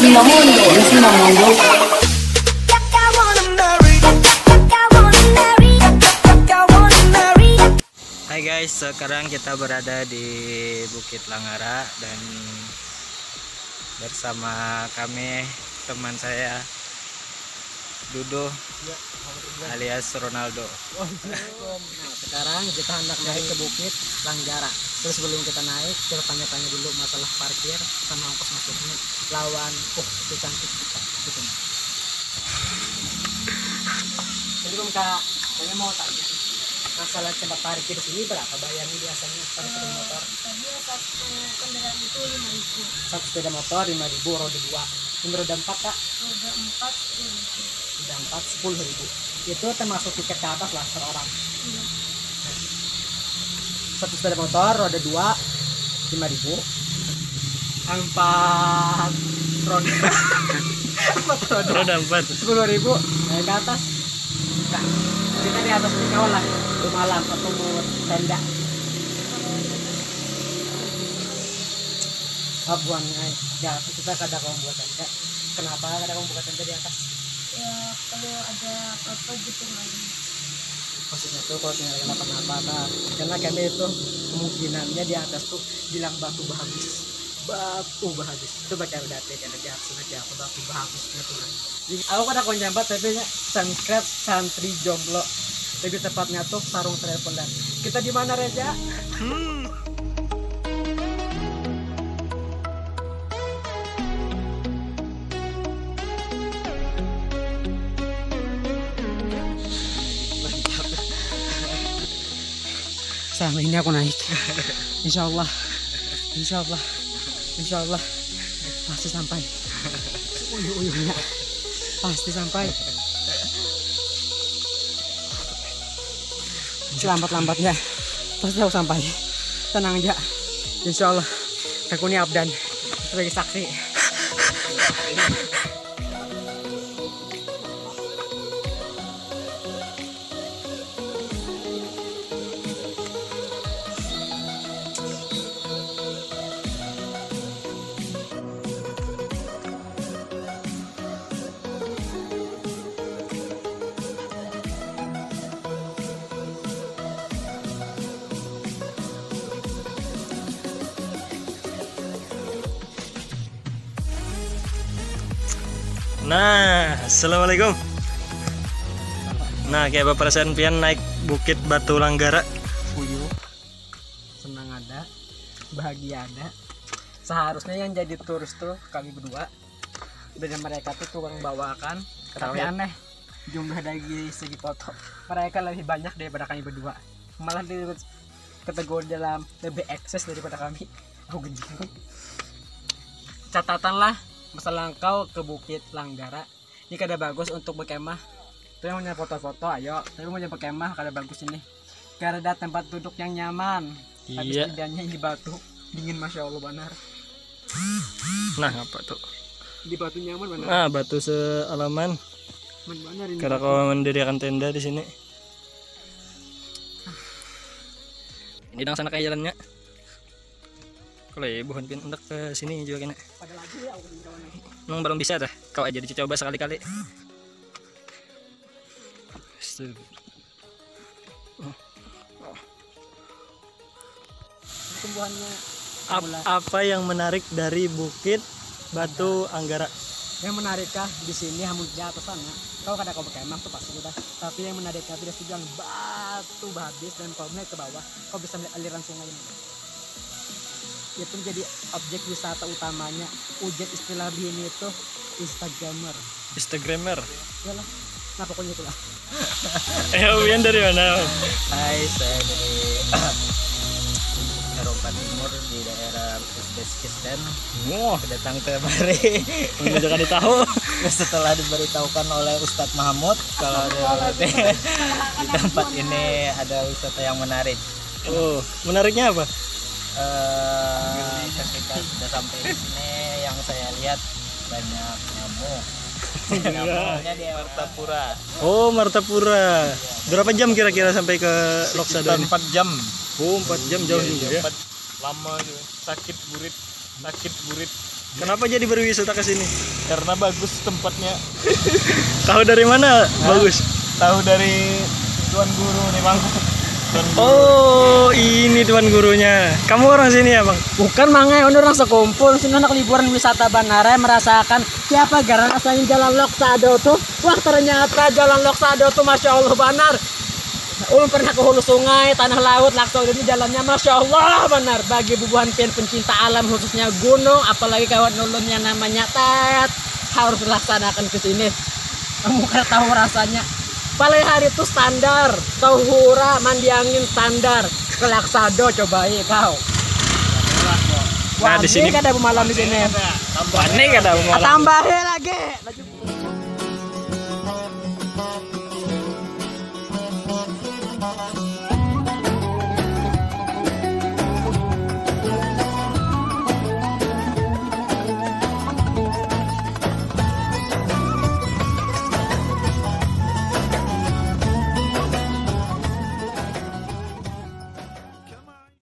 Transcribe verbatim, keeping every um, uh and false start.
Sinamondo. Ini Sinamondo. Hai guys, sekarang kita berada di Bukit Langgara dan bersama kami teman saya Dudo alias Ronaldo. Nah, sekarang kita hendak naik ke Bukit Langgara. Terus sebelum kita naik, kita tanya-tanya dulu masalah parkir sama ongkos masuknya lawan uh itu cantik kita gitu. Jadi Om Kak, saya mau tanya masalah tempat parkir di sini berapa bayarnya biasanya kalau sepeda motor? Tadi satu kendaraan itu lima ribu. Satu sepeda motor lima ribu, roda dua. Ini roda empat kak? Roda empat sepuluh ribu. Roda empat sepuluh ribu. Itu termasuk tiket ke atas lah per orang. Iya. Satu sepeda motor roda dua lima ribu. Empat roda empat roda Roda empat. sepuluh ribu naik ke atas. Nah, kita di atas ini kawan lah. Mau malam atau mau tenda. Abuan ay, ya kita kada mau buat tenda. Kenapa kada mau buat tenda di atas? Ya kalau ada apa-apa gitu malam. Maksudnya tuh kalau tinggal kenapa-napa ta. Karena kami itu kemungkinannya di atas tuh bilang batu bahabis. Batu bahabis. Coba cari data kan di atas aja apa batu bahabis gitu kan. Jadi, aku kada kau nyambat tapi nya Sanskrit santri jomblo. Lebih tepatnya tuh sarung traveler. Kita di mana Reja? Selama ini aku naik. Insya Allah, insya Allah, insya Allah pasti sampai. Uyuh-uyuhnya pasti sampai. Selambat-lambatnya pasti aku sampai. Tenang aja. Insya Allah. Aku ini abdan sebagai saksi. Nah, assalamualaikum. Nah, kayak apa perasaan pian naik Bukit Batu Langgara? Uyuh, senang ada, bahagia ada. Seharusnya yang jadi turis tuh kami berdua. Dan mereka tuh tukang bawakan, tapi Kawin. Aneh. Jumlah dari segi foto mereka lebih banyak daripada kami berdua. Malah di kategori dalam lebih eksis daripada kami. Aku gede. Catatan lah, masalah engkau ke Bukit Langgara. Ini kada bagus untuk berkemah. Tapi yang punya foto-foto ayo, tapi punya berkemah kada bagus ini. Karena ada tempat duduk yang nyaman. Tapi Iya. Setidaknya ini batu dingin masya Allah banar. Nah, apa tuh? Di batu nyaman banar. Nah, batu sealaman. Nyaman banar ini. Kada kawa mendiriakan tenda di sini. Ini dang sana kayak jalannya. Kalau ya buhan pian hendak ke sini juga kena. Pada lagi ya aku kawan. Nang belum bisa dah. Kau aja dicoba sekali-kali. Astagfirullah. Tumbuhannya Ap- apa yang menarik dari Bukit Batu Anggara? Yang menarik kah di sini hamun di atas sana. Kau kada kau berkemah tuh pasti udah. Tapi yang menarik kah tidak sih bilang batu habis dan kau melihat ke bawah, kau bisa melihat aliran sungai ini. Itu menjadi objek wisata utamanya. Ujar istilah bini itu Instagramer. Instagramer. Iyalah. Nah pokoknya itulah. Eh, Uyan dari mana? Hai, saya dari Eropa Timur di daerah Uzbekistan. Wah, Datang kemari menunjukkan tahu. Setelah diberitahukan oleh Ustadz Mahmud kalau di, di tempat ini ada wisata yang menarik. Oh, menariknya apa? Eh, ketika sudah sampai di sini, yang saya lihat banyak nyamuk. Nyamuknya di Eropa. Martapura. Oh, Martapura. Berapa jam kira-kira sampai ke Loksada Sekitar ini? Empat jam. Oh, empat jam jauh Iya, juga iya, ya. Empat, lama juga. Sakit burit, sakit burit. Kenapa jadi berwisata ke sini? Karena bagus tempatnya. Tahu dari mana, Bagus? Tahu dari tuan guru nih, Bang. Tuan guru. Oh, ini tuan gurunya. Kamu orang sini ya, Bang? Bukan, Mang ai, ini orang sekumpul. Sini anak liburan wisata banar ai, merasakan siapa garang rasanya jalan Loksado tuh. Wah, ternyata jalan Loksado tuh Masya Allah banar. Ulun pernah ke hulu sungai, tanah laut, Loksado ini jalannya Masya Allah banar. Bagi bubuhan pian pencinta alam, khususnya gunung, apalagi kawan ulun yang namanya Tet, harus dilaksanakan ke sini. Kamu kada tahu rasanya. Palai hari itu standar, ke Hura, mandi angin standar, ke Loksado cobai kau. Nah, di sini Kada bemalam di sini. Mana kada mau? Tambahi lagi.